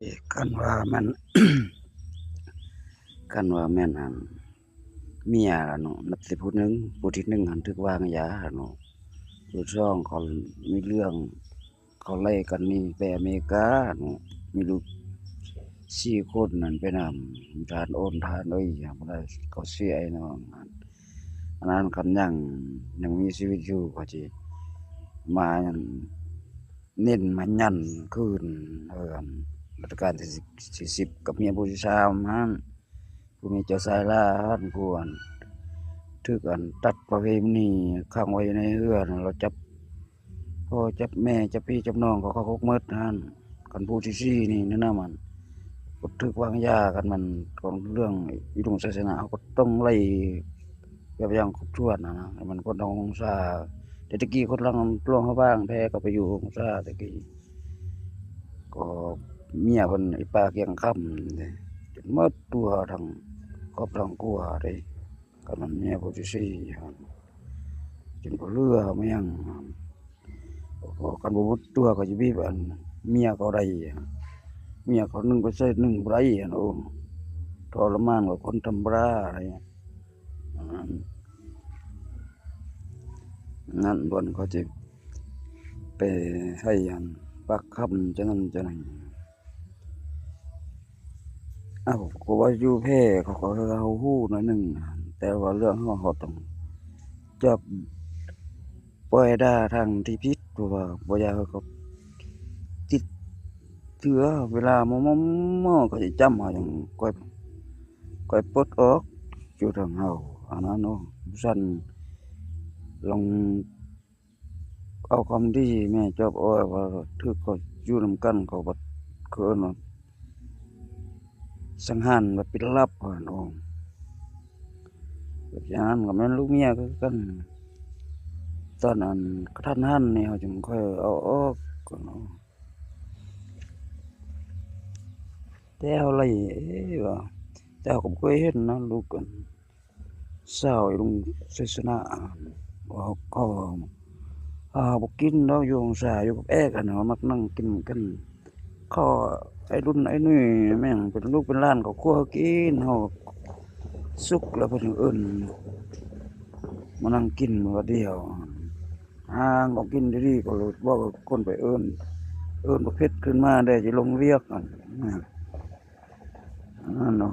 ເອີ ຄັນວ່າແມ່ນ ຄັນວ່າແມ່ນອັນເມຍລະເນາະ ນັບແຕ່ຜູ້ໜຶ່ງ ຜູ້ທີໜຶ່ງຫັ້ນຖືກວາງຢາລະເນາະ ຜູ້ສອງເຂົາມີເລື່ອງ ເຂົາໄລ່ກັນໜີໄປອາເມລິກາເນາະ ມີລູກສີ່ຄົນນັ້ນໄປນຳ ທ່ານໂອນ ທ່ານເອີຍ ບໍ່ໄດ້ ເຂົາເສຍໄອ້ນ້ອງ ອັນນັ້ນຄັນຍັງ ຍັງມີຊີວິດຢູ່ ເຂົາຊິມາ ເນັ້ນມາຍັນຄືນ ເອີ ລັດຊະການທີສິບ ທີສິບ ກັບເມຍຜູ້ທີສາມຫັ້ນ ຜູ້ເມຍເຈົ້າຊາຍລາວຫັ້ນ ຜູ້ອັນຖືກອັນຕັດປະເວນີຂັງໄວ້ຢູ່ໃນເຮືອນ ລາວຈັບພໍ່ຈັບແມ່ ຈັບພີ່ຈັບນ້ອງ ເຂົາເຂົ້າຄຸກໝົດຫັ້ນ ຄັນຜູ້ທີສີ່ນີ້ແນະນຳ ອັນ ກໍຖືກວາງຢາ ຄັນມັນຂອງເລື່ອງອີ່ລຸງສາສະໜາ ເຮົາກໍຕ້ອງໄລ່ແບບຢ່າງຄົບຖ້ວນຫັ້ນນະ ໃຫ້ມັນຄົນທາງຫົງສາ ແຕ່ຕະກີ້ຄົນຫຼັງຫຼວງພະບາງແທ້ກໍໄປຢູ່ຫົງສາຕະກີ້ ກໍເມຍເພິ່ນອີປາກຽງຄຳເດ້ ຈົນໝົດຕົວທັງຄອບທັງຄົວເດ້ ຄັນມັນເມຍຜູ້ທີສີ່ຫັ້ນ ຈົນບໍ່ເຫຼືອແມ່ນຫຍັງ ຄັນບໍ່ໝົດຕົວກໍຈະບີບອັນເມຍເຂົາໄດ້ ເມຍເຂົາໜຶ່ງໄປໃສ່ໜຶ່ງບໍ່ໄດ້ຫັ້ນ ໂອ້ ທໍລະມານກວ່າຄົນທຳມະດາໄດ໋ ອັນນັ້ນ ອັນນັ້ນບ່ອນເຂົາຈະໄປໃຫ້ອັນປາກຄຳຈັ່ງນັ້ນຈັ່ງນີ້ ເອົ້າ ກໍວ່າຢູ່ແພເຂົາກໍເຮົາຮູ້ໜ້ອຍໜຶ່ງ ແຕ່ວ່າເລື່ອງເຮົາ ເຮົາຕ້ອງຈັບ ປ່ອຍດ່າທາງທີ່ຜິດ ເພາະວ່າບໍ່ຢາກໃຫ້ເຂົາຕິດເຊື້ອ ເວລາໝໍ ໝໍ ໝໍ ເຂົາຊິຈຳເຮົາ ຈັ່ງຄ່ອຍ ຄ່ອຍປົດອອກຢູ່ທາງເຮົາ ອັນນັ້ນເນາະ ຊັ້ນລອງ ເອົາຄວາມດີແມ່ຈອບອ້ອຍວ່າຖືກເຂົາຢູ່ນຳກັນ ເຂົາບັດ ເຂົາເອີ້ນວ່າສັງຫານແບບປິດລັບຫັ້ນ ໂອ້ ແບບຢ່າງນັ້ນກໍແມ່ນລູກເມຍຄືກັນ ຕອນອັນກະທັນຫັນນີ້ເຮົາຈຶ່ງຄ່ອຍເອົາອອກ ແຕ່ເຮົາໄລ່ ເອີ ວ່າ ແຕ່ເຮົາກໍບໍ່ເຄີຍເຫັນນະ ລູກກັນ ສາວອີ່ລຸງໄຊຊະນະ ເວົ້າເຂົາ ເຮົາບໍ່ກິນດອກ ຢູ່ຫົງສາ ຢູ່ກັບແອກຫັ້ນ ເຮົາມັກນັ່ງກິນກັນ ເຂົາໄອ້ລຸນໄອ້ໜຸ່ຍ ແມ່ງເປັນລູກເປັນຫຼານເຂົາຄົວເຮົາກິນ ເຮົາສຸກແລ້ວເພິ່ນເອີ້ນມານັ່ງກິນມື້ດຽວ ຫາກໍກິນດີໆ ກໍເວົ້າກັບຄົນໄປເອີ້ນ ເອີ້ນບັກເພັດຂຶ້ນມາແດ່ ຊິລົງວຽກ ອັນນັ້ນເນາະ.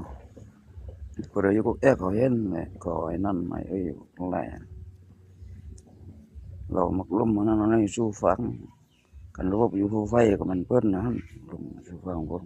ຜູ້ໃດຢູ່ກົກແອກເຂົາເຫັນແຫຼະ ກໍໄອ້ນັ້ນໄອ້ເອີຍທັງຫຼາຍ ລາວມັກລົມອັນນັ້ນອັນນີ້ສູ່ຟັງ ຄັນລະບົບຢູ່ພູໄຟກໍແມ່ນເພິ່ນນັ້ນ ລົມສູ່ຟັງເພິ່ນ